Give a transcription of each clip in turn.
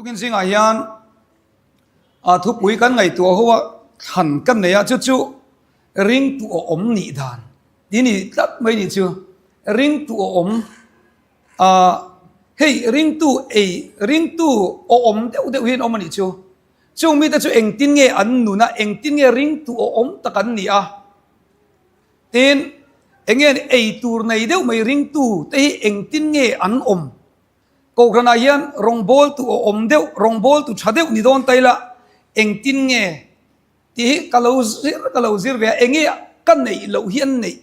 Tukin zingah hian a thupui kan ngaihtuah ho a thlan kan nei a, chu chu ringtu awm nih dan tih ni tlat mai nih chu. Ringtu awm ah hei ringtu ei ringtu awm deuh deuh hian awm a nih chu. Chung mite chu engtin nge an nun a, engtin nge ringtu awm tak an nih a. Tin, eng nge ei tur nei deuh mai ringtu te hi engtin nge an awm? Kohhranah hian rawngbawltu a awm deuh, rawngbawltu tha deuh ni dawn ta ila engtin nge tih hi ka lo zir ka lo zir ve a, eng nge ka neih loh hi an neih,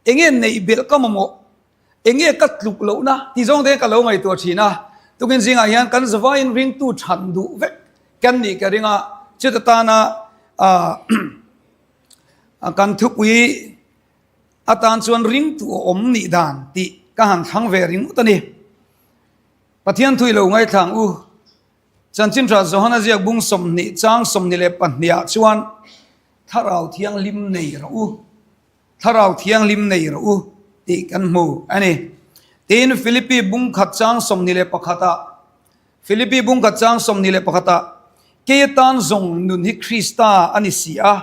eng nge neih belh ka mamawh, eng nge ka tluk lohna tih zawng te hian ka lo ngaihtuah thin a. Tukin zingah hian kan zavaiin ringtu than duh vek kan nih ka ring a, chuta tana ah kan thupui atan chuan ringtu a awm nih dan tih ka han thlang ve ringawt a ni. Pathian thui lo ngaithlang u, Chanchin Tha Johana ziak bung 20 chang 22 ah chuan Thlarau Thianghlim nei rawh u, Thlarau Thianghlim nei rawh u tih kan hmu a ni. Tin, Philippi bung khat chang 21 ah, Philippi bung khat chang 21 ah, Kei atan zawng nun hi Krista a ni si a,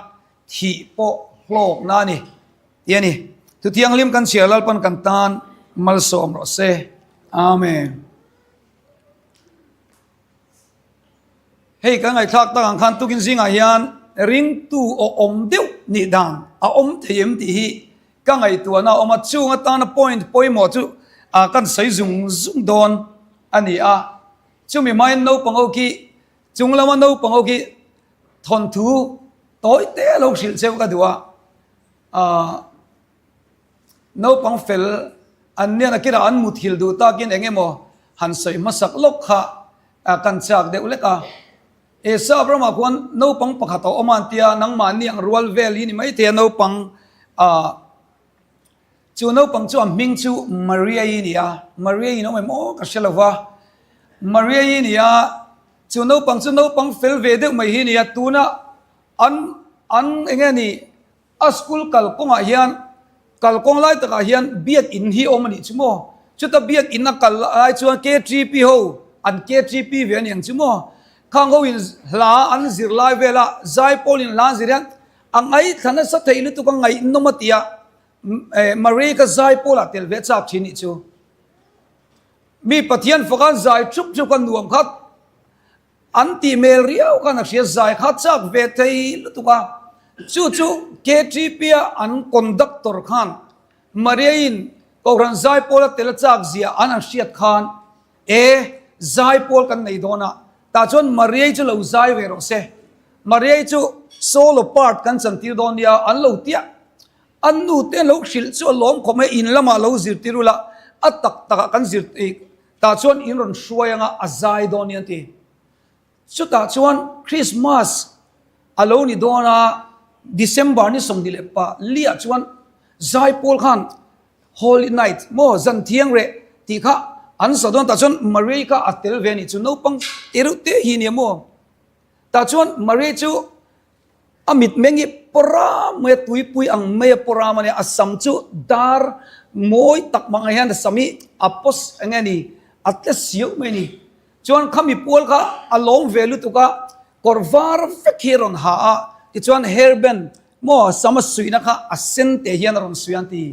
Thih pawh hlawkna a ni tih a ni. Thu thianghlim kan chhiar Lalpan kan tan malsawm rawh se. Amen. Hei kan ngaihthlak tak ang khan tukin zingah hian ringtu aw awm deuh nih dan a awm thei em tih hi ka ngaihtuahna a awm a. Chung atana point pawimawh chu kan sawi zung zung dawn a ni a. Chumi hmain naupang ho khi chung lama naupang ho khi Thawnthu tawi te lo hrilh cheu ka duh a, aah naupang fel an nia nakinah an muthilh duh takin eng emaw han sawi hmasak lawk kha kan chak deuh lek a. He sap ramah khuan naupang pakhat a awm a an tia, nangmahni ang rual vel hi ni maithei a naupang aah chu naupang chu a hming chu Maria-i ni a, Maria-i in awm em aw ka hre lo va, Maria-i ni a. Chu naupang chu naupang fel ve deuh mai hi nia, tuna an an eng nge ni a school kal kawngah hian kal kawng lai takah hian biak in hi awm a nih chu maw, chuta biak in a kal lai chuan KTP ho an KTP ve a ni ang chu maw, khang ho in hla an zir lai vela zaipawl in hla an zir hian a ngaithla nasa thei lutuk a ngaihnawm a tia Marie ka zaipawl ah tel ve a chak thin nih chu. Mi Pathian faka zai thup thup kha nuam kha an tih hmel riau khan a hria zai kha chak ve thei lutuk a, chu chu KTP a an conductor khan Maria-in Kohhran zaipawl a tel a chak zia an han hriat khan e zaipawl kan nei dawn a, tah chuan Maria-i chu lo zai ve rawh se, Maria-i chu solo part kan chantir dawn nia an lo tiah. A nu te lo hrilh chu a lawm khawp mai, in lamah lo zirtir ula, a tak takah kan zir tah chuan in rawn hruai anga a zai dawn ni an ti. Chutah chuan Christmas a lo ni dawn a, December ni 24 ah chuan zaipawl khan Holy Night maw zan thiang reh tih kha an sa dawn, tah chuan Maria kha a tel ve a nih chu, naupang te reuh te hi nia maw. Tah chuan Maria chu A mitmeng hi pawram mai a, tuipui ang mai a pawram a nia, a sam chu dar mawi tak mang ah hian a sam hi a paws eng nge ni a tle siau mai a ni. Chuan khami pual kha a lawm ve lutuk a, kawr var vek hi a rawn ha a, tichuan hair band maw sam a suihna kha a sen teh hian a rawn suih a an ti.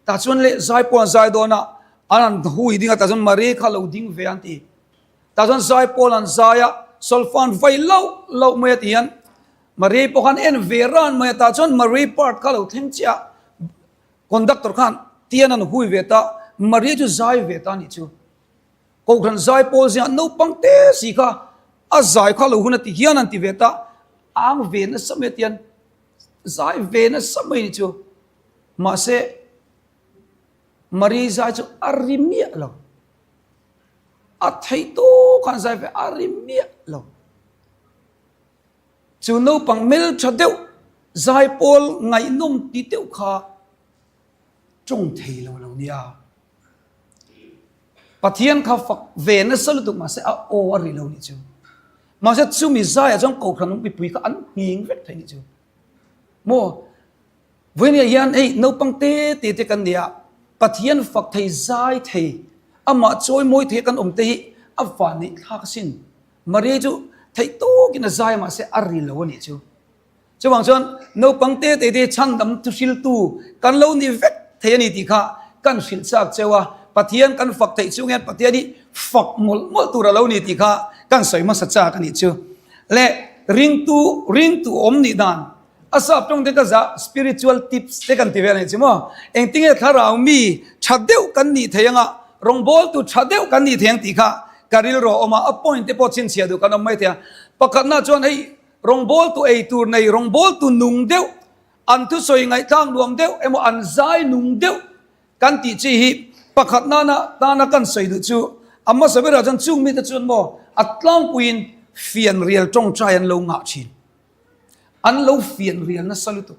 Tah chuan leh zai pawh an zai dawn a, an han hui ding a, tah chuan Marie kha a lo ding ve a an ti. Tah chuan zai pawl an zai a, solfa an vai loh loh mai a ti hian Marie pawh khan en ve ran mai a, tah chuan Marie part kha lo thleng chiah a, conductor khan tian an hui ve ta, Marie chu zai ve ta a nih chu. Kohhran zai pawl zingah naupang te si kha a zai kha lo hun a ti hian an ti ve ta, ang ve nasa mai a ti hian zai ve nasa mai a nih chu. Mahse Marie zai chu a ri miah lo. A theih tawk khan zai ve a ri miah lo. Chu naupang hmel tha deuh zai pawl ngaihnawm ti deuh kha tawng thei lo lo nia. Pathian kha fak ve nasa lutuk mahse a aw a ri lo nih chu. Mahse chumi zaiah chuan Kohhran mipui kha an nghing vek thei nih chu. Maw? Vawinia hian hei naupang te te te kan nia, Pathian fak thei zai thei, amah chawi mawi thei kan awm te hi a van neih thlak asin. Maria chu theih tawkin a zai a mahse a ri lo a nih chu. Chuvang chuan naupang te te te chhandam thuhriltu kan lo ni vek thei a ni tih kha kan hrilh chak cheu a, Pathian kan fak theih chung hian Pathian hi fak mawlh mawlh tur a lo ni tih kha kan sawi hmasa chak a nih chu. Le ringtu ringtu awm nih dan a sap tawng te ka zah spiritual tips te kan ti vel a nih chu maw? Engtinge thlarau mi tha deuh kan nih thei anga rawngbawltu tha deuh kan nih thei ang tih kha ka rilru a awm a, a point te pawh chhinchhiah duh kan awm mai thei a. Pakhatna chuan hei Rawngbawltu ei tur nei, rawngbawltu nung deuh, an thusawi ngaihthlak nuam deuh emaw an zai nung deuh kan tih chi hi pakhat nana tana kan sawi duh chu a hmasa berah chuan chung mite chuan maw a tlangpuiin fianrial tawngtai an lo ngah thin. An lo fianrial nasa lutuk.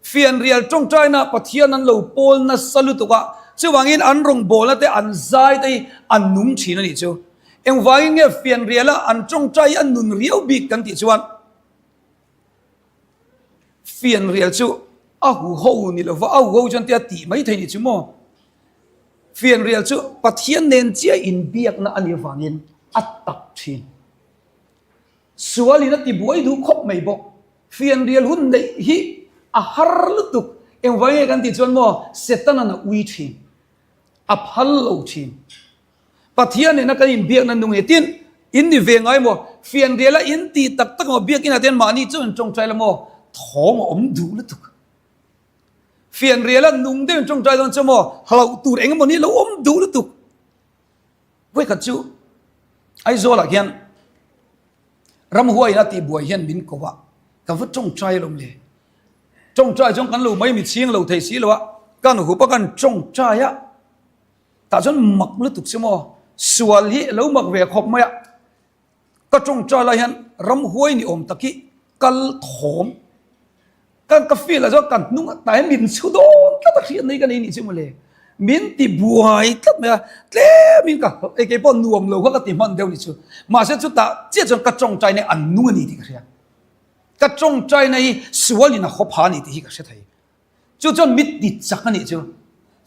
Fianrial tawngtaina Pathian an lo pawl nasa lutuk a, chuvangin an rawngbawlna te an zai te hi an nung thin a nih chu. Engvangin nge fianriala an tawngtai hi a nun riau bik kan tih chuan fianrial chu a huho ni lova, a huho chuan tia tih mai thei nih chu maw? Fianrial chu Pathian nen chiah inbiakna a nih avangin a tak thin. Sualin a ti buai duh khawp mai bawk. Fianrial hun neih hi a har lutuk. Engvai nge kan tih chuan maw Setanan a ui thin. A phal lo thin. Pathian nena kan inbiakna nung hi tin in ni ve ngai maw? Fianriala in tih tak tak maw biakinah te hian mahni chu in tawngtai la maw? Thawm a awm duh lutuk. Fianriala nung deuh in tawngtai dawn chu maw hlauh tur engemaw ni lo awm duh lutuk. Vawikhat chu Aizawlah hian ramhuaiin a tihbuai hian min ko a, ka va tawngtai alawm le. Tawngtai chuan kan lo mai mi chhing lo thei si lo a, kan hup a kan tawngtai a, tah chuan mak lutuk chu maw, sual hi a lo mak ve khawp mai a. Ka tawngtai lai hian ramhuai ni awm tak hi kal thawm kan ka feel a chuan kan hnung ah tah hian min chhu dawn tlat a hriat nei ka nei nih chu mawle min ti buai tlat mai a tlem in ka hlauh kei pawh nuam lo kha ka ti hman deuh ni chu mahse chutah chiah chuan ka tawngtai na hi an nung a ni tih ka hria ka tawngtai na hi sual in a haw pha a ni tih hi ka hre thei. Chu chuan mit ti chak a nih chu.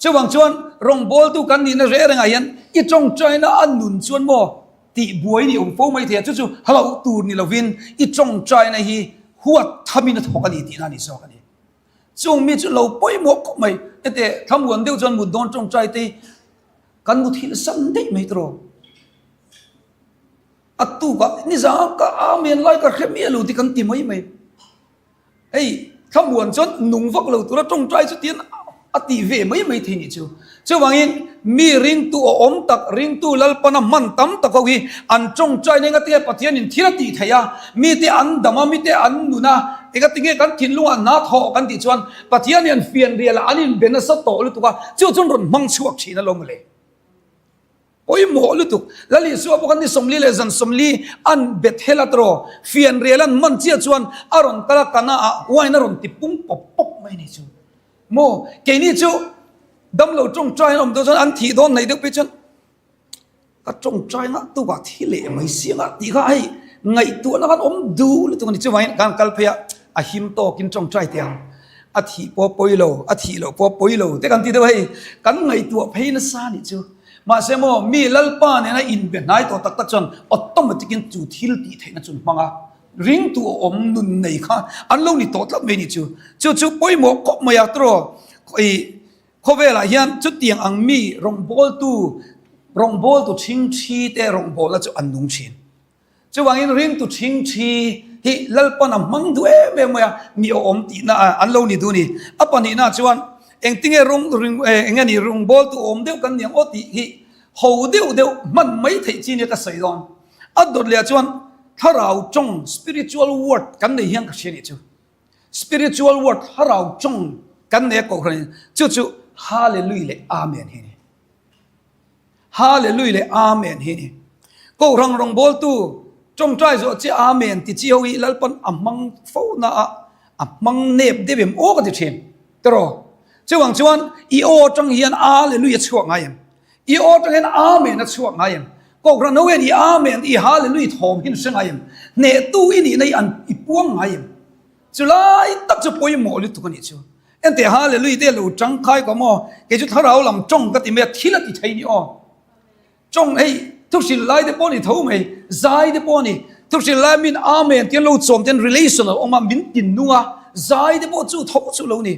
Chuvang chuan rawngbawltu kan nihna reng rengah hian i tawngtaina a nun chuan maw tih buai ni awm fo mai thei a, chu chu hlauh tur ni lovin i tawngtaina hi huat thamin a thawk a ni tihna a ni zawk a ni. Chung mi chu lo pawimawh khawp mai. Hete thlamuan deuh chuan mut dawn tawngtai te hi kan muthilh san daih mai tawh. A tukah nizang ka amen lai ka hre miah lo tih kan ti mai mai. Hei, thlamuan chuan nung vak lo tura tawngtai chu tian a tih ve mai mai thei nih chu. Chuvangin mi ringtu a awm tak, ringtu Lalpana hman tam tak ho hi an tawngtai na engatinge Pathianin thil a tih theih a, mite an dam a, mite an nun a, engatinge kan thinlungah hna thawh kan tih chuan Pathian hian fianrialah an inbe nasa tawh lutuk a, chu chuan rawn hmang chhuak thin alawm mawle. Pawimawh lutuk. Lal Isua pawh khan ni 40 leh zan 40 an Bethel a tawh fianrial an man chiah chuan a rawn kal a, Kana ah wine a rawn ti pung pawp pawp mai ni chu. Maw keini chu damlo tawngtai an awm dawn chuan an thih dawn hnaih deuh phei chuan ka tawngtai ngah tukah thi leh mai si anga tih kha hei ngaihtuahna khan awm duh lutuk a ni. Chuvangin kan kal phei a, a him tawkin tawngtai teh ang. A thih pawh pawi lo, a thih loh pawh pawi lo te kan ti deuh hei kan ngaihtuah phei nasa nih chu. Mahse maw mi Lalpa nena inbe hnai tawh tak tak chuan automatic in chu thil tih theihna chu an hmang a, ringtu a awm nun nei kha an lo ni tawh tlat mai nih chu. Chu chu pawimawh khawp mai a tawh i khawvelah hian chutiang ang mi rawngbawltu rawngbawltu ṭhingṭhi te rawngbawlna chu an nung ṭhin. Chuvangin ringtu ṭhingṭhi hi Lalpan a hmang duh em em mai a, mi a awm tihna an lo ni duh a ni. A pahnihna chuan engtinge rawng ring eng nge ni rawngbawltu awm deuh kan ni ang aw tih hi ho deuh deuh hman mai theih chi nia ka sawi dawn. A dawt leh ah chuan thlarau tawng, spiritual word, kan nei hian ka hria nih chu. Spiritual word, thlarau tawng, kan nei a kohhran in chu chu Hallelujah leh Amen hi a ni. Hallelujah leh Amen hi ni. Kohhrang rawngbawltu tawngtai zawh chi Amen ti chi ho hi Lalpan a hmang fo na a, a hmang nep deuh em aw ka ti thin. Tiraw? Chuvang chuan i aw atang hian Hallelujah a chhuak ngai em? I aw atang hian Amen a chhuak ngai em? Kohhran ho hian i Amen, i Hallelujah thawm hi an hre ngai em? Hnehtu i nihna hi an i puang ngai em? Chulai tak chu pawimawh lutuk a nih chu. Enteh Hallelujah te lo tangkai ko maw? Kei chu thlarau lam tawng ka ti mai a, thil a ti thei ni aw. Tawng hei Thuhrilh lai te pawh a ni tho mai, zai te pawh a ni. Thuhrilh lai min Amen tih an lo chawm ten relation a awm a, min tinnung a, zai te pawh chu tho chu lo ni.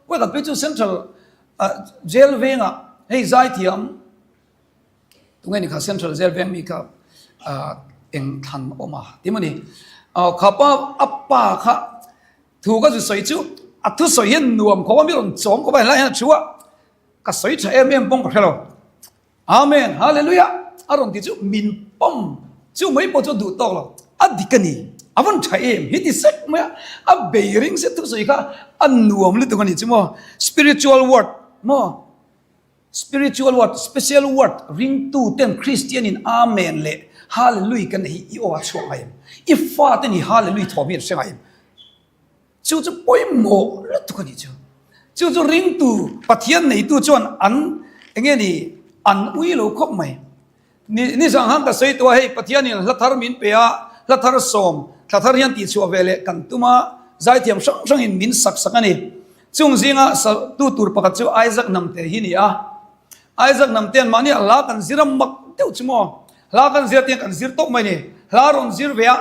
Kawikhat phei chu Central Jail vengah hei zai thiam tunge ni kha Central Jail veng mi kha eng thlan awm a ti maw ni. Kha pa a pa kha thu ka zu sawi chu a thusawi hian nuam khawp a mi rawn chawm khawp a helai hian a thu a, ka sawi tha em em pawng ka hre lo. Amen Hallelujah a rawn ti chu min pawm chu mai pawh chu a duh tawk lo a dik a ni a vawn tha em hi ti sek mai a a bei ring se thusawi kha a nuam lutuk a ni chu maw spiritual word maw spiritual word special word ringtu ten Christian in Amen leh Hallelujah kan hi i aw a chhuak ngai em i fa ten i Hallelujah thawm hi an hre ngai em Chu chu pawimawh lutuk a nih chu. Chu chu ringtu Pathian neitu chuan an enge ni an ui lo khawp mai. Ni nizang han ka sawi tawh a hei Pathianin hla thar min pe a, hla thar sawm thla thar hian tihchhuah ve leh kan tum a, zaithiam hrang hrangin min sak sak a ni. Chung zinga sa tu tur pakhat chu Isaac Namte hi ni a. Isaac Namtean mahni a hla kan zir a mak deuh chu maw. Hla kan zir tiang kan zir tawp mai ni. Hla rawn zir ve a.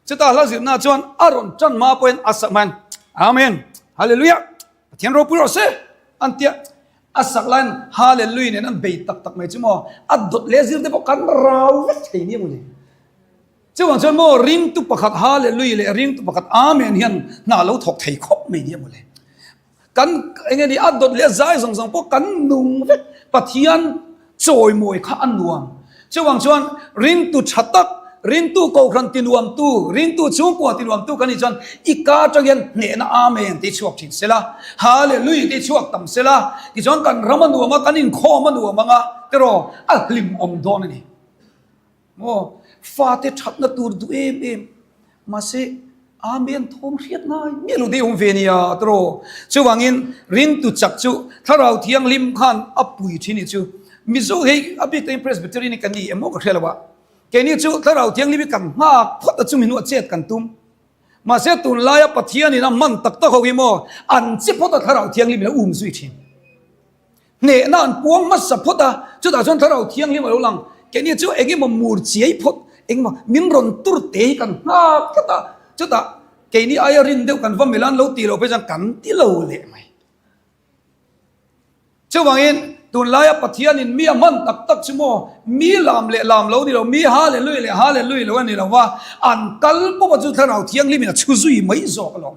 Chutah hla zirna chuan a rawn tan hma pawhin a sak hmain Amen, Hallelujah, Pathian ropui rawh se an tia. A sak laiin Hallelujah nen an bei tak tak mai chu maw a dawt leh zir te pawh kan rau vek thei nia mawni. Chuvang chuan maw ringtu pakhat Hallelujah leh ringtu pakhat Amen hian hna lo thawk thei khawp mai nia mawle. Kan enge ni a dawt leh a zai zawng zawng pawh kan nung vek Pathian chawimawi kha a nuam. Chuvang chuan ringtu tha tak, ringtu kohhran tinuamtu, ringtu chhungkua tinuamtu kan nih chuan i ka atang hian hnehna Amen tih chhuak thin sela, Hallelujah tih chhuak tam sela, tichuan kan ram a nuam a, kan inkhawm a nuam ang a, tiraw a hlimawm dawn a ni. Maw? Fate thatna tur duh em em. Mahse, Amen thawm hriat ngai miah lo dei awm ve nia tiraw? Chuvangin ringtu chak chu Thlarau Thianghlim khan a pui thin i chu. Mizo hei a bik takin Presbyterian hi ka ni em aw ka hria lo a. Keini chu Thlarau Thianghlim hi kan nghak phawt a chumi hnuah chet kan tum. Mahse tunlaia Pathianin a hman tak tak ho hi maw an che phawt a Thlarau Thianghlim in a um zui thin. Hnehna an puang hmasa phawt a, chutah chuan Thlarau Thianghlim a lo lang. Keini chu eng emaw mur chiai phawt, eng emaw min rawn tur te hi kan nghak tlat a, chutah keini aia rin deuh kan va melh a, an lo tih loh phei chuan kan ti lo leh mai. Chuvangin tunlaia Pathianin mi a hman tak tak chu maw, mi lam leh lam lo ni lo, mi Hallelui leh Hallelui lo a ni lo va, an kal pawp a chu Thlarau Thianghlimin a chhu zui mai zawk alawm.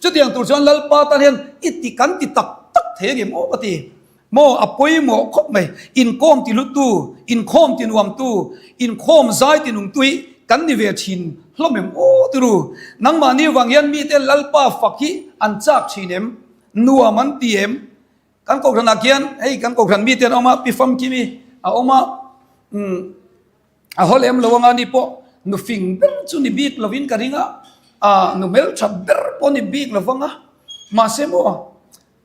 Chutiang tur chuan Lalpa tan hian i ti kan ti tak tak thei a ngem aw ka ti. Maw a pawimawh khawp mai. Inkawm ti hlutu, inkhawm ti nuamtu, inkhawm zai ti nungtu hi kan ni ve thin hlawm em aw ti ru. Nangmahni vang hian mite Lalpa fak hi an chak thin em? Nuam an ti em? Kan kohhranah khian hei kan kohhran mite an awm a, Pi Famkimi a awm a, umm. A haw lem lo anga ni pawh nu fing ber chu ni bik lovin ka ring a, ah nu hmeltha ber pawh ni bik lo vang a, mahse maw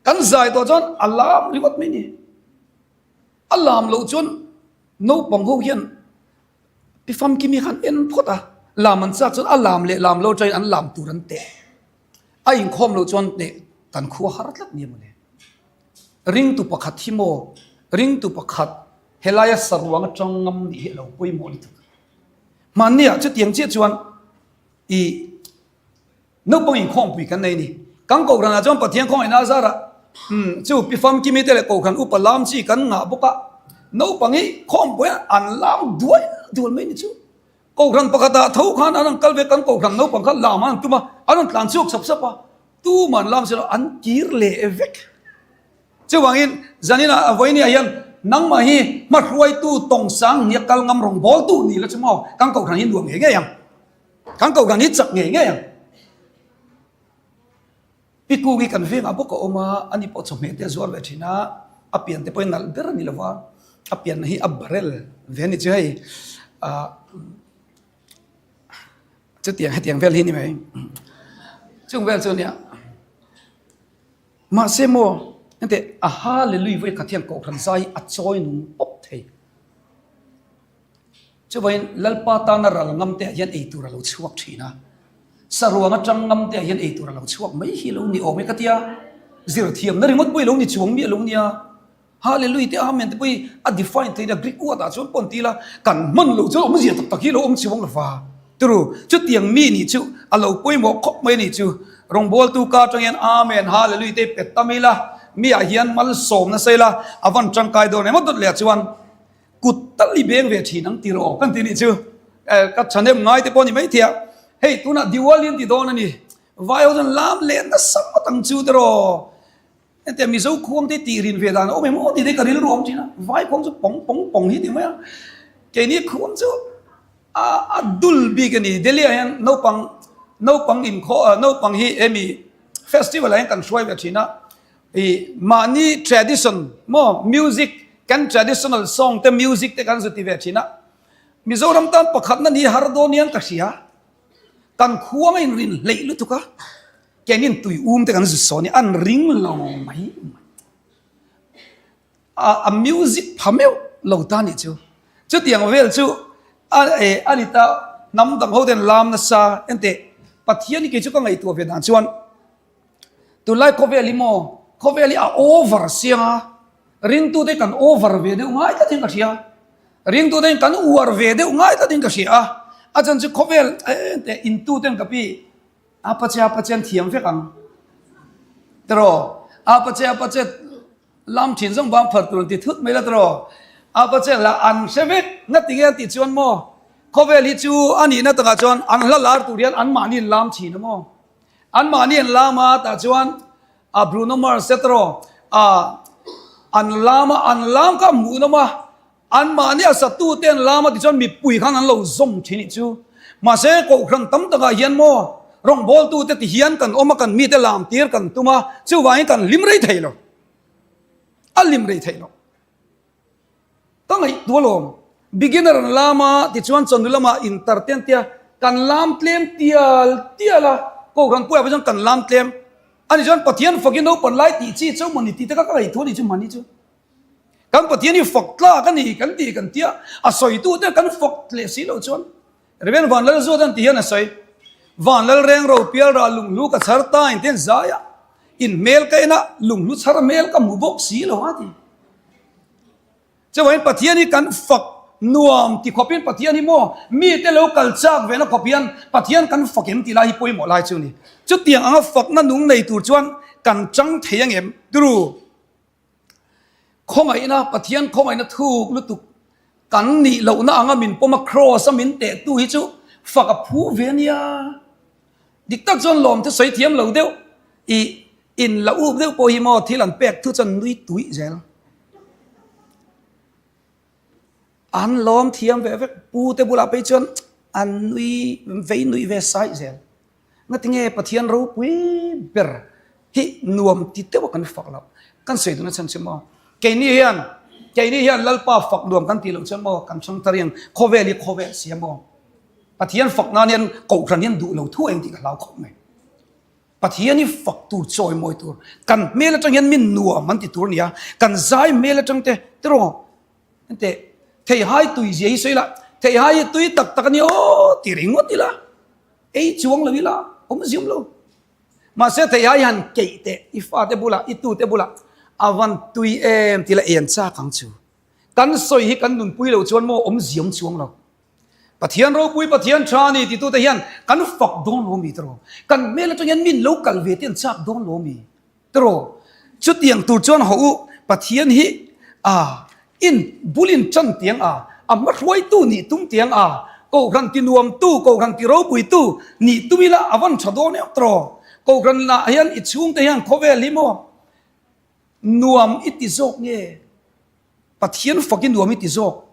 kan zai tawh chuan a lam ringawt mai ni. A lam loh chuan naupang ho hian Pi Famkimi khan en phawt a, lam an chak chuan a lam leh lam lo atangin an lam tur an teh. A inkhawm loh chuan teh kan khua har tlat nia mawle. Ringtu pakhat hi maw ringtu pakhat helaia saruang atang ngam nih hi a lo pawimawh lutuk. Hmanniah chutiang chiah chuan i naupang inkhawmpui kan nei a ni. Kan kohhranah chuan Pathian khawngaihna a zarah umm chu Pi Famkimi te leh kohhran upa lam chi kan ngah bawk a, naupang hi khawmpuiah an lam dual dual mai ni chu. Kohhran pakhatah tho khan an rawn kal ve, kan kohhran naupang kha lam an tum a, an rawn tlan chhuak sap sap a, tuman lam si lo, an kir leh vek. Chuvangin zaninah vawinia hian nangmah hi hmahruaitu tawngsang nia kal ngam rawngbawltu ni la chu maw, kan kohhran hi nuam ngei ngei ang, kan kohhran hi chak ngei ngei ang. Pi Kungi kan vengah bawk a awm a, ani pawh chawhmeh te a zuar ve thin a, a pian te pawhin nalh ber a ni lo va, a pianna hi a barrel ve a ni chu hei, ah chutiang hetiang vel hi ni mai, chung vel chu nia. Mahse maw, enteh a Hallelui vawi khat hian Kohhran zai a chawi nung pawp thei. Chuvangin Lalpa tana ral ngam te ah hian ei tur a lo chhuak thin a, saruang atang ngam te ah hian ei tur a lo chhuak mai hi lo ni awm e ka tia, zir thiamna ringawt pawh i lo ni chuang miah lo nia. Hallelujah te Amen te pawh hi a define theih a Greek word ah chuan pawh an ti ila kan hman loh chuan awmzia tak tak hi lo awm chhiang lo va. Turu, chutiang mi nih chu a lo pawimawh khawp mai a nih chu. Rawngbawltu ka atang hian Amen, Hallelujah te pet tam ila, mi ah hian malsawm nasa ila a van tangkai dawn em a dawt leh ah chuan kut tal i beng ve thin ang tiraw kan ti nih chu. Ka thahnem ngai te pawh a ni maithei a, hei tunah Diwali an ti dawn a ni. Vai ho chuan lam leh nasa ngawt ang chu tiraw. Hetiang Mizo khuang te tih rin ve dan a awm em aw tih te ka rilru a awm thin a, vai khuang chu pawng pawng pawng hi ti mai a, keini khuang chu a a dul bik a ni. Delhi ah hian naupang naupang inkhawh naupang hi hemi festival ah hian kan hruai ve thin a, ih mahni tradition maw music kan traditional song te music te kan zu ti ve thin a, Mizoram tan pakhatna ni har dawn hian ka hria, kan khuang a inrin hleih lutuk a. Kenin tui um te kan zu sawn hi an ring lo mai mai. A a music pha meuh lo ta nih chu. Chutiang vel chu a e a ni ta hnam dang ho ten lam nasa enteh Pathian hi kei chu ka ngaihtuah ve dan chuan tunlai khawvel hi maw khawvel hi a over siang a ringtute kan over ve deuh ngai tlat hian ka hria ringtute hian kan uar ve deuh ngai tlat in ka hria a a chan chu khawvel enteh intuten ka pi A pache a pache an thiam vek ang. Tiraw? A pache a pache lam thin zawng bang phar tur an ti thut mai la tiraw? A pache lah an hre vek na ti nge an tih chuan maw? Khawvel hi chu a nihna takah chuan an hla lar tur hian anmahni an lam thin a maw? Anmahni an lam a tah chuan a Bruno Mars te tiraw? A an lam a an lam kha a hmuhnawm a. Anmahni a satute an lam a tichuan mipui khan an lo zawm thin ih chu. Mahse, Kohhran tam takah hian maw rawngbawltute ti hian kan awm a, kan mite lam tir kan tum a, chuvangin kan hlim rei thei lo. A hlim rei theih loh. Ka ngaihtuah alawm. Beginner an lam a, tichuan chawhnu lamah intar te an tia, kan lam tlem tial tial a, Kohhran puiah pawh chuan kan lam tlem. Ani chuan Pathian fakin naupan lai tih chi chauh mawni tih te kha ka ngaihtuah a nih chu mahni chu. Kan Pathian hi fak tlak a ni kan ti kan tia, a sawitu te kan fak leh si loh chuan Rev. Van Lal Zuat an ti hian a sawi, Van Lal reng ro pial rah lunghlu ka chhar ta in ten zai a, in hmel ka en a, lunghlu chhar hmel ka hmu bawk si lo a ti. Chuvangin Pathian hi kan fak nuam ti khawpin Pathian hi maw mite lo kal chak ve na khawp hian Pathian kan fak em tih lai hi pawimawh lai chu a ni. Chutiang anga fakna nung nei tur chuan kan chang thei angem? Turu. Khawngaihna, Pathian khawngaihna thuk lutuk kan nih lohna anga min pawm a, Kraws a min tehtu hi chu fak a phu ve a nia. Dik tak chuan lawm te sawi thiam lo deuh, i in la up deuh pawh hi maw thil an pek thu chuan nui tuih zel. An lawm thiam ve vek, pu te bulah phei chuan an nui vei nuih ve saih zel. Ngatinge Pathian ropui ber hi nuam ti deuh a kan fak loh? Kan sawi duhna chhan chu maw? Keini hian, keini hian Lalpa fak nuam kan tih loh chuan maw kan hrang ta riang, khawvel hi khawvel sia maw? Pathian fak nan hian Kohhran hian duh lo thu eng tih ka hlau khawp mai. Pathian hi fak tur, chawimawi tur, kan hmel atang hian min nuam an ti tur a ni a, kan zai hmel atang te, tiraw? Enteh, theihai tui zia hi sawi la, theihai hi tui tak tak a ni aw ti ringawt ila. Ei chuang lo ila, awm ziam lo. Mahse theih ai han keih teh, i fate bulah, i tute bulah a van tui em tih la en chak ang chu. Kan sawi hi kan nunpui lo chuan maw awm ziam chuang lo. Pathian ropui, Pathian tha ni titute hian kan fak dawn lo mi tiraw? Kan hmel atang hian min lo kal ve te an chak dawn lo mi? Tiraw? Chutiang tur chuan haw u, Pathian hi a in bul in tan tiang a, a hmahruaitu nih tum tiang a, Kohhran ti nuamtu, Kohhran ti ropuitu nih tum ila a van tha dawn em tiraw? Kohhran lah hian i chhungte hian khawvel hi maw nuam i ti zawk nge? Pathian fak i nuam i ti zawk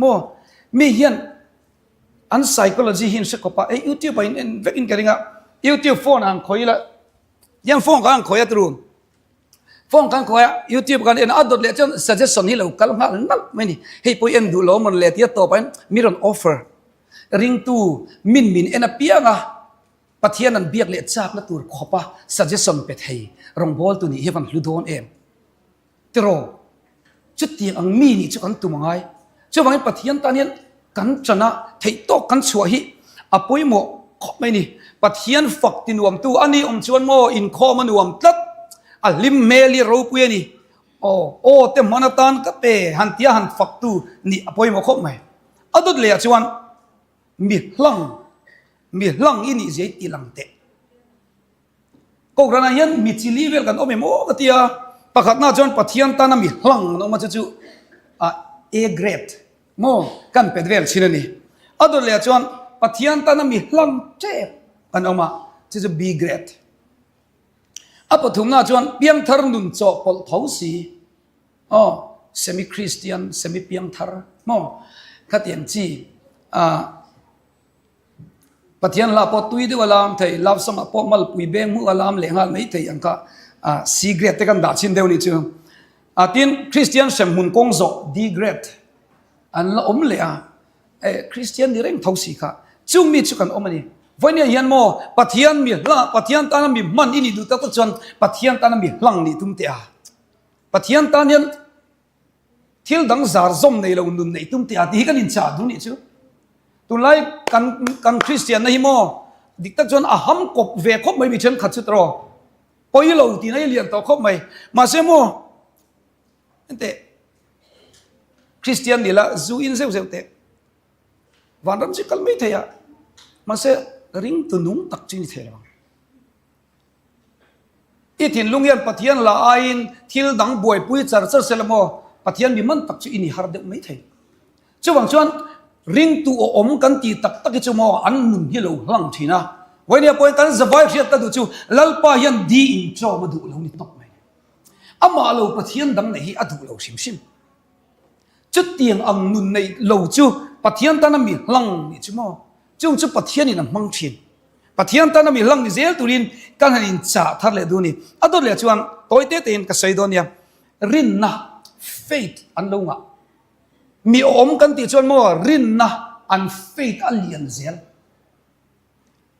maw? Mi hian an psychology hi an hre khawp a, hei YouTube ah in en vek in ka ring a, YouTube phone ah an khawih ila, Hian phone kan khawi a turu. Phone kan khawi a YouTube kan en a dawt leh chuan suggestion hi lo kal nghal nalh mai ni. Hei pawh i en duh lo mawn le tia tawp ah hian mi rawn offer ringtu min min en apiang a Pathian an biak leh chakna tur khawp a suggestion pe thei rawngbawltu nih hi van hlu dawn em. Tiraw, chutiang ang mi nih chu kan tum a ngai. Chuvangin Pathian tan hian kan ṭana theih tawk kan chhuah hi a pawimawh khawp mai ni. Pathian fak ti nuamtu a ni awm chuan maw inkhawm a nuam tlat, a hlim hmel hi ropui a ni. Aw, aw te hman atan ka pe han tia han faktu nih a pawimawh khawp mai. A dawt leh ah chuan mi hlang, mi hlang i nih zia i ti lang teh. Kohhranah hian mi chi li vel kan awm em aw ka ti a, pakhatna chuan Pathian tana mi hlang an awm a chu chu A grade maw kan pet vel thin a ni. A dawt leh ah chuan Pathian tana mi hlang tep an awm a chu chu B grade. A pathumna chuan piangthar nun chawhpawlh tho si aw semi Christian semi piangthar maw khatiang chi ah Pathian hla pawh tui deuh a lam thei, love song ah pawh malpui beng hmuh a lam leh nghal mai thei ang kha ah C grade te kan dah chhin deuh a nih chu. Ah tin Christian hremhmun kawng zawh D grade an la awm leh a, eh Christian ni reng tho si kha chung mi chu kan awm a ni. Vawinia hian maw Pathian mi hla Pathian tana mi hman i nih duh tak tak chuan Pathian tana mi hlang nih tum teh a. Pathian tan hian Thil dang zar zawm nei lo nun neih tum tih a tih hi kan inchah duh nih chu. Tunlai kan kan Kristianna hi maw dik tak chuan a ham kawp ve khawp mai mi thenkhat chu tawh pawi lo tihna hi lian tawh khawp mai. Mahse maw enteh Kristian ni la zu in zeuh zeuh teh vanram chu kal mai thei a mahse ringtu nung tak chu ni thei lo ang. I thinlung hian Pathian la aiin thil dang buaipui char char se la maw? Pathian mi man tak chu i ni har deuh mai thei. Chuvang chuan ringtu awm kan tih tak tak hi chu maw an nun hi lo hlang thin a. Vawinia pawhin kan zavai hriat ka duh chu Lalpa hian di inchawm a duh lo ni tawp mai. Amah lo Pathian dang neih hi a duh lo hrim hrim. Chutiang ang nun neih lo chu Pathian tana mi hlang nih chu maw? Chung chu Pathianin a hmang thin. Pathian tana mi hlang ni zel turin kan han inchah thar leh duh a ni. A dawt leh chuan tawi te tein ka sawi dawn nia, rinna, faith, an lo ngah. Mi awm kan tih chuan maw rinna an faith a lian zel.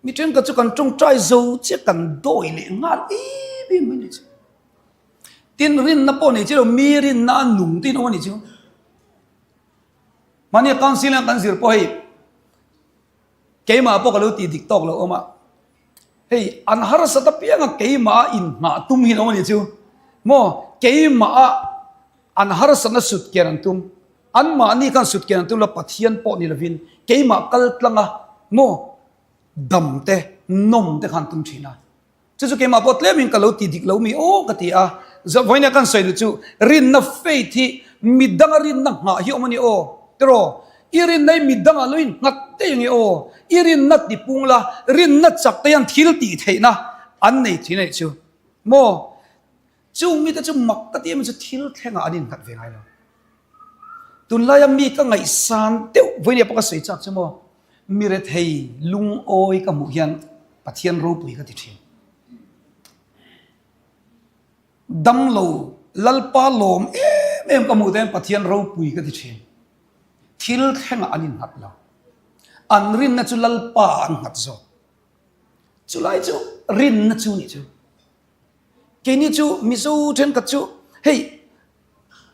Mi thenkhat chu kan tawngtai zo chiah kan dawi leh nghal em em mai ni chu. Tin rinna pawh nei chiah lo mi rinna a nung te in awm a ni chu. Mahnia council a kan zir pawh hei keimah pawh ka lo tih dik tawk lo awm a, hei an harsat apianga keimah a inhnah tum hi an awm a nih chu maw keimah a an harsatna sut kian an tum anmahni khan sut kian an tum lo Pathian pawh ni lovin keimah kal tlanga maw dam te nawm te khan tum thin a. Chu chu keimah pawh tlemin ka lo ti dik lo mi aw ka ti a, vawiin a kan sawi duh chu rinna faith hi midanga rinna nghah hi awm a ni aw tiraw, i rinna hi midanga lo innghat daih ange aw, i rinna ti pung la, rinna chak te hian thil tih theihna an nei thin a nih chu maw, chung mite chu mak ka ti em chu thil thlengah an innghat ve ngai lo. Tunlaia mi ka ngaihsan deuh vawiin pawh ka sawi chak chu maw, mi rethei lungawi ka hmuh hian Pathian ropui ka ti thin. Damlo Lalpa lawm em em ka hmuh te hian Pathian ropui ka ti thin. Thil thlengah an innghat lo. An rinna chu Lalpa ah an nghat zawk. Chulai chu rinna chu nih chu. Keini chu Mizo thenkhat chu hei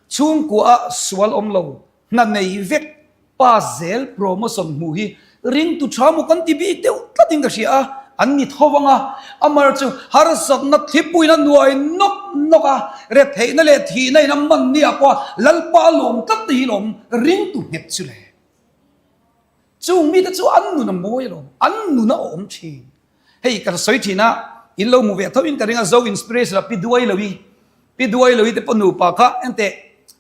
Chhungkua a sual awm lo, hna nei vek pa zel promotion hmuh hi ringtu tha maw kan ti bik deuh tlatin ka hria a, an ni tho vang a, amar chu harsatna thlipuiin a nuai nawk nawk a, retheihna leh thihna in a man ni ah pawh a Lalpa a lawm tlat te hi lawm ringtu nghet chu le. Chung mite chu an nun a mawi alawm, an nun a awm thin. Hei ka sawi thin a, in lo hmu ve tho in ka ring a, Zo Inspiration a Pi Duai Lo i, Pi Duai Lo i te pawh nupa kha enteh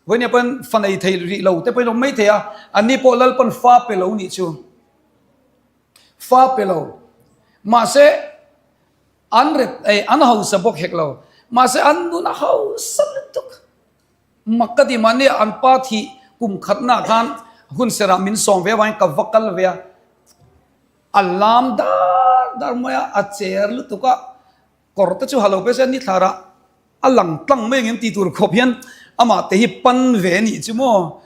vawinia pawhin fa nei thei rih lo te pawhin awm mai thei a, anni pawh Lalpan fa pe lo nih chu, fa pe lo mahse an ret eh an hausa bawk hek lo, mahse an nun a hausa lutuk. Mak ka ti mahni an pa thih kum khatnaah khan hun serah min sawm ve avangin ka va kal ve a. A lam dar dar mai a, a cher lutuk a, kawr te chu ha lo pe se ni thlarah a lang tlang mai angem tih tur khawp hian amah te hi pan ve a nih chu maw,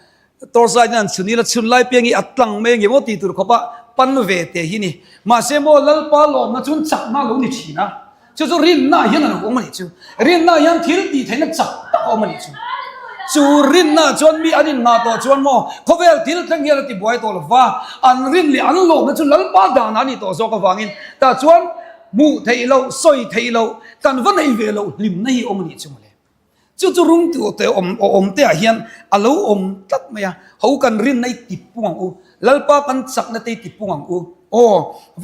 torch light hian an chhun ila chhun lai piang hi a tlang mai angem aw tih tur khawp a pan ve te hi ni. Mahse maw Lalpa lawmna chuan chakna a lo ni thin a. Chu chu rinna hian a lo awm a nih chu. Rinna hian thil tih theihna chak tak a awm a nih chu. Chu rinna chuan mi an inngah tawh chuan maw khawvel thil thleng hian a ti buai tawh lo va, an rin leh an lawmna chu Lalpa danah a nih tawh zawk avangin tah chuan hmuh theih loh, sawi theih loh, kan va nei ve loh hlimna hi a awm a nih chu mawle. Chu chu rungtu te awm awm te ah hian a lo awm tlat mai a, ho kan rinna i ti pung ang u, Lalpa kan chakna te i ti pung ang u. Aw,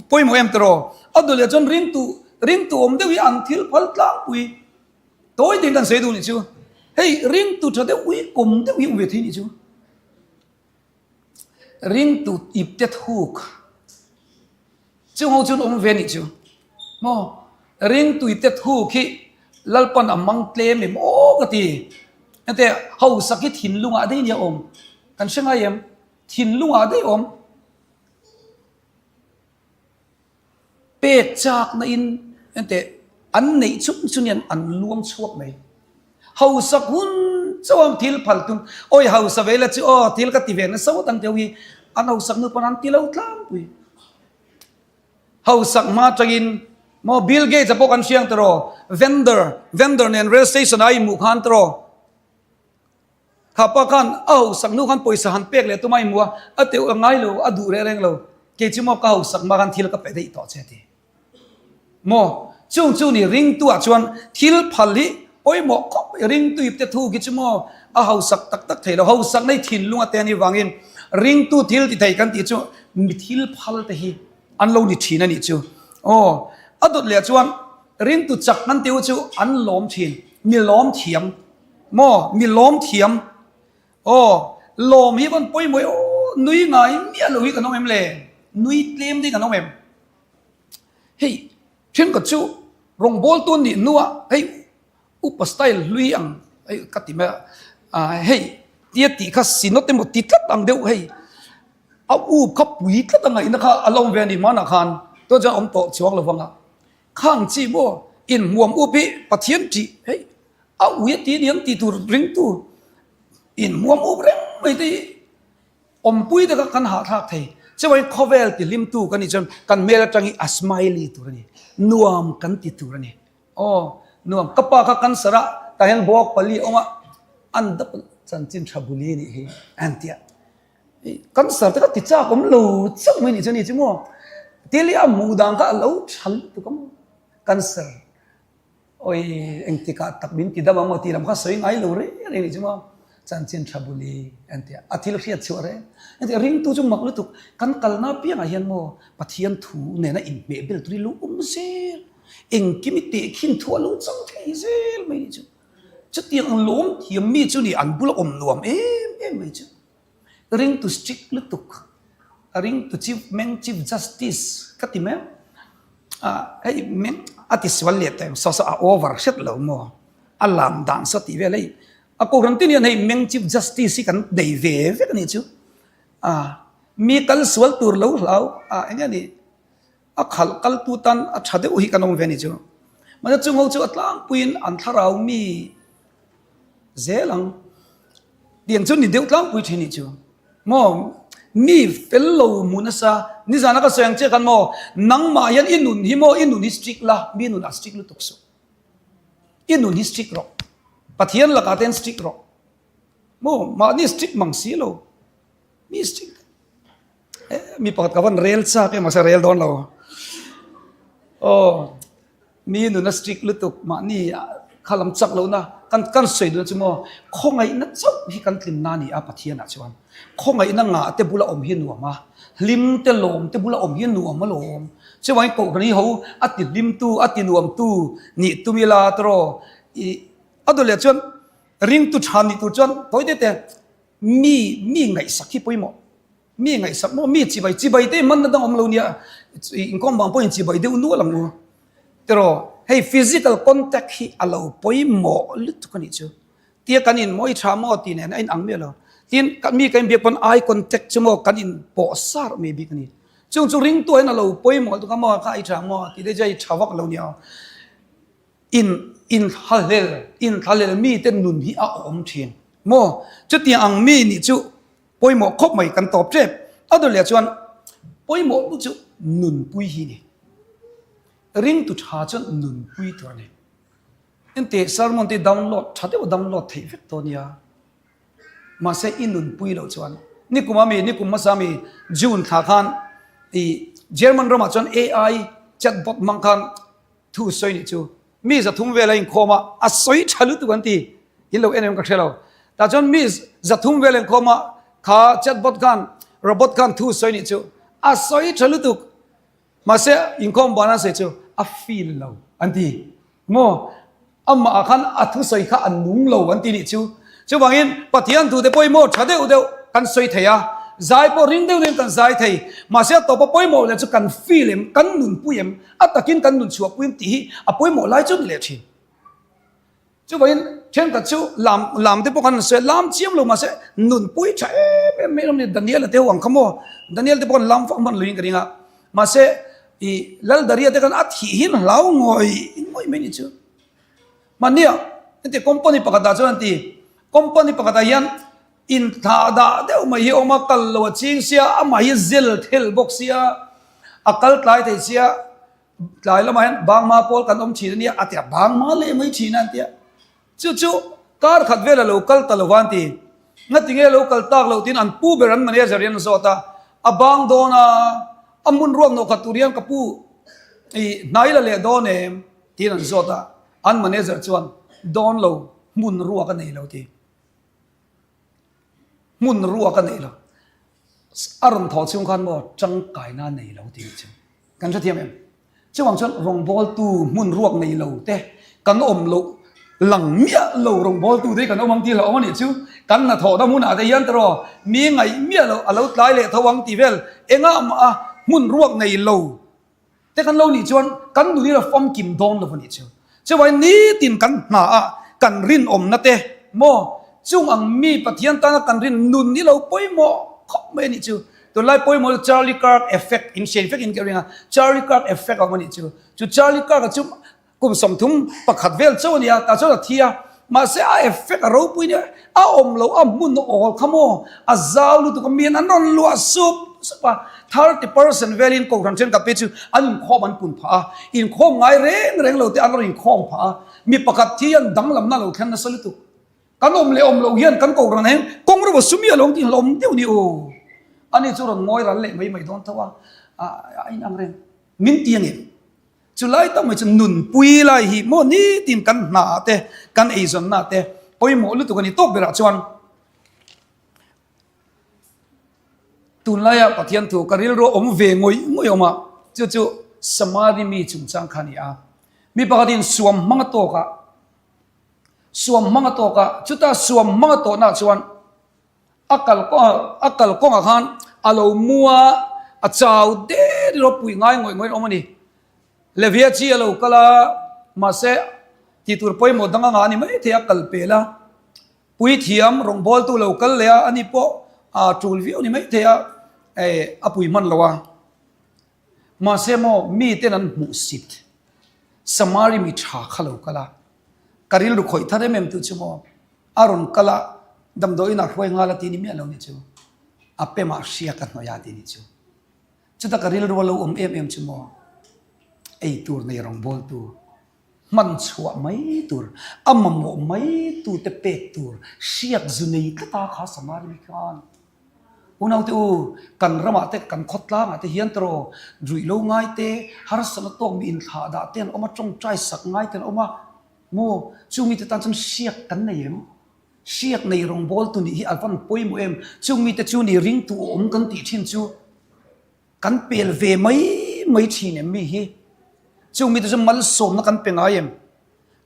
pawimawh em tiraw? A duh leh chuan ringtu ringtu awm deuh hi an thil phal tlangpui tawi tiin kan sawi duh nih chu. Hei ringtu tha deuh ui kawm deuh hi awm ve thei nih chu. Ringtu ipte thuk. Chung ho chuan awm ve nih chu maw? Ringtuite thu khi Lalpan a mang tlem em aw ka ti. Hete hausak hi thinlungah daih nia awm. Kan hre ngai em? Thinlungah daih awm. Pek chakna in hete an neih chung chung hian an luang chhuak mai. Hausak hun chauh a thil phal tum awi hausa ve la chu aw thil ka ti ve nasa ngawt ang teuh hi an hausak nu pawn an ti lo tlangpui. Hausak hma atangin maw Bill Gates a pawh kan hriang tawh vendor vendor nen rail station a inhmuh khan tawh kha pa khan a hausak nu khan pawisa han pek leh tum a inhmuh a a teuh a ngai lo a duh reng reng lo kei chu maw ka hausak hma khan thil ka pe daih tawh che a ti. Maw? Chung chu ni ringtuah chuan thil phal hi pawimawh khawp mai. Ringtu ipte thu khi chu maw a hausak tak tak thei lo. Hausak nei thinlung a te anih vangin ringtu thil ti thei kan tih chu mi thil phal te hi an lo ni thin a nih chu. Aw, a dawt leh chuan ringtu chak kan tih chu an lawm thin. Mi lawm thiam. Maw? Mi lawm thiam. Aw, lawm hi vawn pawimawh e aw, nui ngai miah lo hi kan awm em le? Nui tlem te hi kan awm em? Hei thenkhat chu rawngbawltu an nih hnuah hei upa style hlui ang hei ka ti mai a hei tia tih kha sinawt emaw ti tlat ang deuh hei a up kha pui tlat a ngaihna kha a lo awm ve a ni hmanah khan tunah chuan a awm tawh chuang lo vang a khang chi maw inhmuam up hi Pathian tih hei a ui a ti a niang tih tur ringtu inhmuam up reng mai te hi. Awmpui te kha kan hahthlak thei. Chuai khawvel ti hlimtu kan nih chuan kan hmel atang hi a smiley tur a ni. Nuam kan ti tur a ni. Aw, nuam. Ka pa kha cancer a, tah hian bawk pali a awm a, an dap chanchin tha buli a nih hi a han ti a. Cancer te kha ti chak awm lo chauh mai nih chuan a ni chu maw. Thil hi a hmuh dan kha a lo tha lutuk a maw. Cancer. Awi, engtikah tak min ti dam ang maw tih lam kha sawi ngai lo reng reng nih chu maw? Chanchin tha buli an ti a, a thil hriat chhuah reng. Engtikah ringtu chu mak lutuk, kan kalna apiangah hian maw Pathian thu nena inhmeh bel tur hi lo awm zel, engkim i tehkhin thu a lo chang thei zel mai nih chu. Chutiang ang lawm thiam mi chu ni an bula awm nuam em em mai chu. Ringtu strict lutuk, a ringtu chief meng chief justice ka ti mai a, hei meng a ti sual leh tawh em saw saw a over hret lo maw, a lam dan saw tih vel hei a kohhran tin hian hei meng chief justice hi kan nei ve vek a nih chu, a mi kal sual tur lo hlau a eng nge ni a khalh kal tu tan a tha deuh hi kan awm ve a nih chu, mahse chung ho chu a tlangpuiin an thlarau mi zel ang. Tiang chu ni deuh tlangpui thin nih chu maw mi fel lo hmu nasa nizana ka sawi ang chiah khan maw nangmah hian i nun hi maw i nun hi strict la mi nun ah strict lutuk suh i nun hi strict rawh Pathian lakah te hian strict rawh maw mahni strict mang si lo mi strict mi pakhat ka van rel chak em mahse rel dawn lo aw. Mi nuna strict lutuk mahni kha lam chak lohna kan kan sawi duhna chu maw khawngaihna chauh hi kan tlinna a ni a Pathianah chuan khawngaihna ngah te bula awm hi nuam a, hlim te lawm te bula awm hi nuam alawm. Chuvangin Kohhran hi ho a ti hlimtu a ti nuamtu nih tum ila tawraw ih a dawleh chuan ringtu tha nih tur chuan tawi te te mi mi ngaihsak hi pawimawh. Mi ngaihsak maw? Mi chibai chibai te hmanna dang awm lo nia. Inkhawm vang pawhin chibai deuh nual ang u. Tiraw, hei physical contact hi a lo pawimawh lutuk a nih chu. Tia kan in mawi tha maw tih nen a inang miah lo. Tin, mi kan inbiak pawn eye contact chu maw kan inpawh sar mai bik a ni. Chung chu ringtu hian a lo pawimawh lutuk a maw, kha i tha maw tih te chu a i tha vak lo nia. In inthlahlel inthlahlel mite nun hi a awm thin maw? Chutiang ang mi nih chu Pawimawh khawp mai kan tawp tep. A dawleh chuan pawimawh tu chu nunpui hi ni. Ringtu tha chuan nunpui tur a ni. Engti sermon te download tha deuh download theih vek tawh nia. Mahse i nunpui loh chuan nikum ami nikum hmasa ami June thla khan i German ramah chuan AI chatbot hmang khan thu sawi nih chu mi 300 vel a inkhawm a, a sawi tha lutuk an ti. In lo en em ka hre lo. Tah chuan mi 300 vel inkhawm a, kha chatbot khan robot khan thu sawi nih chu a sawi tha lutuk. Mahse inkhawm ban an sawi chu a feel lo an ti. Maw? Amah ah khan a thusawi kha a nung lo an ti nih chu. Chuvangin Pathian thute pawimawh tha deuh deuh kan sawi thei a, zai pawh ring deuh deuhin kan zai thei. Mahse a tawpa pawimawh leh chu kan feel em, kan nunpui em, a takin kan nun chhuahpui em tih hi a pawimawh lai chu a ni leh thin. Chuvangin thenkhat chu lam lam te pawh khan an sawi a, lam chiam lo mahse nunpui tha em em mai rawng ni Daniel-a te ho ang kha maw? Daniel te pawh khan lam vak hman luiin ka ring a, mahse ih Laldaria te khan a thih hin hlau ngawih ngawih mai ni chu. Mahnia heti company pakhatah chuan an ti, company pakhatah hian inthlah dah deuh mai hi a awm a, kal lo a ching sia, amah hi zel thel bawk sia, a kal tlai thei sia, Tlai lamah hian Bangma pawl kan awm thin a nia a ti a, Bangma leh mai thin a an ti a. Chu chu kar khat vel a lo kal ta lo va an ti. Ngatinge lo kal tak loh tiin an pu ber an manager hian an zawt a, a bang dawn a, a hmun ruak nawh khat tur hian ka pu i hnai la leh dawn em tiin an zawt a, an manager chuan dawn lo hmun ruak a nei lo ti. Hmun ruak a nei lo. A rawn thawh chhung khan maw tangkaina a nei lo tih chu kan hrethiam em? Chuvang chuan rawngbawltu hmun ruak nei lo te kan awm loh lang miah lo rawngbawltu te hi kan awm ang tih hlauhawm a nih chu. Kan hnathawhna hmunah te hian tawh mi ngaih miah loh a lo tlai leh tho ang tih vel engah mah a hmun ruak nei lo Te kan lo nih chuan kan nun hi a famkim dawn lo a nih chu. Chuvangin nitin kan hna ah kan rinawmna te maw chung ang mi Pathian tana kan rin nun hi lo pawimawh khawp mai a nih chu. Tunlai pawimawh chu Charlie Kirk effect in hriat vek in ka ring a, Charlie Kirk effect a awm a nih chu. Chu Charlie Kirk a chu Kum 31 vel chauh a ni a, tah chuan a thi a, mahse a effect a ropui nia, a awm loh a hmun awl kha maw, a zau lutuk a, miin an rawn luah sup sup a, 30% velin Kohhran thenkhat phei chu an inkhawm an pun phah a, inkhawm ngai reng reng lo te an rawn inkhawm phah a, mi pakhat thi hian danglamna a lo thleng nasa lutuk. Kan awm leh awm loh hian kan Kohhran ah hian kawng ro a su miah lo ang tih hlauhawm deuh ni u. Ani chu rawn ngawi ral leh mai mai dawn tho a, a inang reng min ti ang em? Chu lai tak mai chu nunpui lai hi maw nitin kan hna ah te, kan eizawnna ah te pawimawh lutuk a ni tawk berah chuan tunlaia Pathian thu ka rilru a awm ve ngawih ngawih awm a, chu chu Samari mi chungchang kha a ni a. Mi pakhatin suam hmang a tawk a, suam hmang a tawk a, chuta suam hmang a tawhnaah chuan A kal a kal kawngah khan a lo mu a, a chau der in ropui ngai ngawih ngawih in awm a ni. Levia chi a lo kal a, mahse tih tur pawimawh dang anga a ni mai thei a kal pel a. Puithiam rawngbawltu lo kal leh a, ani pawh a tul viau ni mai thei a, a pui hman lo a. Mahse maw miten an hmuh sit Samari mi tha kha lo kal a, ka rilru khawih thar em em tu chu maw A rawn kal a, damdawiin ah hruai nghal a ti ni miah lo ni chu. A pemah hria ka hnawih a ti ni chu. Chuta ka rilru a lo awm em em chu maw, ei tur nei rawngbawltu, hman chhuah mai tur, a mamawh mai tute pek tur hriak zu nei tlat a kha Samari mi khan. Unaute u, kan ramah te, kan khawtlangah te hian tawh ruih lo ngai te, harsatna tawk mi inthlahdah te an awm a, tawngtai sak ngai te an awm a, Maw, chung mite tan chuan hriak kan nei em? Hriak nei rawngbawltu nih hi a van pawimawh em? Chung mite chu ni ringtu awm kan tih thin chu kan pel ve mai mai thin em mi hi? Chung mite chu malsawmna kan pe ngai em?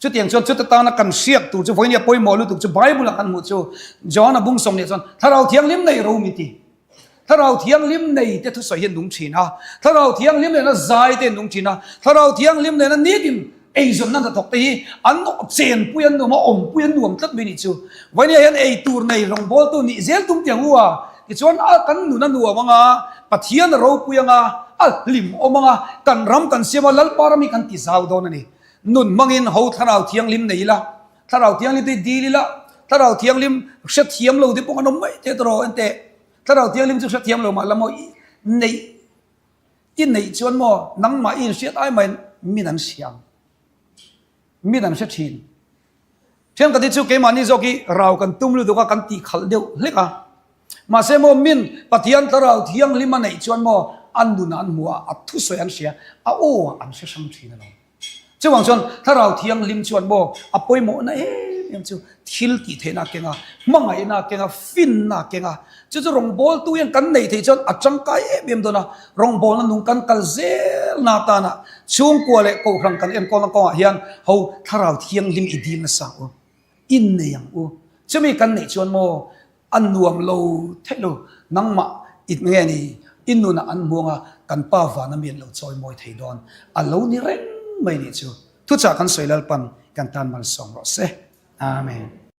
Chutiang chuan chuta tana kan hriak tur chu vawinia pawimawh lutuk chu Bible-ah kan hmuh chu John-a bung sawmnih chuan Thlarau Thianghlim nei ro min ti. Thlarau Thianghlim nei te thusawi hi an nung thin a, Thlarau Thianghlim nena zai te an nung thin a, Thlarau Thianghlim nena nitin eizawnna hnathawk te hi an chenpui an nuam a, awmpui an nuam tlat mai nih chu. Vawinia hian ei tur nei rawngbawltu nih zel tum tiang u a, tichuan a kan nun a nuam ang a, Pathian a ropui ang a, a hlim awm ang a, kan ram kan siam a, Lalpa ram hi kan ti zau dawn a ni. Nun hmangin ho Thlarau Thianghlim nei ila, Thlarau Thianghlim te hi dil ila, Thlarau Thianghlim hrethiam lo te pawh kan awm mai thei tawh enteh. Thlarau Thianghlim chu hrethiam lo mah la maw i neih i neih chuan maw nangmah i inhriat ai maiin min an hria ang, min an hre thin. Thenkhat hi chu keimahni zawk hi rau kan tum lutuk a, kan tihkhalh deuh hlek a. Mahse maw min Pathian Thlarau Thianghlim a neih chuan maw a nun an hmu a, a thusawi an hria, a aw an hre hrang thin alawm. Chuvang chuan Thlarau Thianghlim chuan maw a pawimawhna em. em chu thil tih theihna a keng a, hmangaihna a keng a, finna a keng a. Chu chu rawngbawltu hian kan neih theih chuan a tangkai em em dawn a, rawngbawlna nung kan kal zelna atana chhungkua leh kohhran kan enkawlna kawngah hian ho thlarau thianghlim i dil nasa ang u, innei ang u. Chumi kan neih chuan maw A nuam lo theih lo, nangmah i nge ni i nunah an hmuang a, kan pa vana mi an lo chawi mawi thei dawn a lo ni reng mai nih chu. Thuchah kan sawi Lalpan kan tan malsawm rawh se. Amen.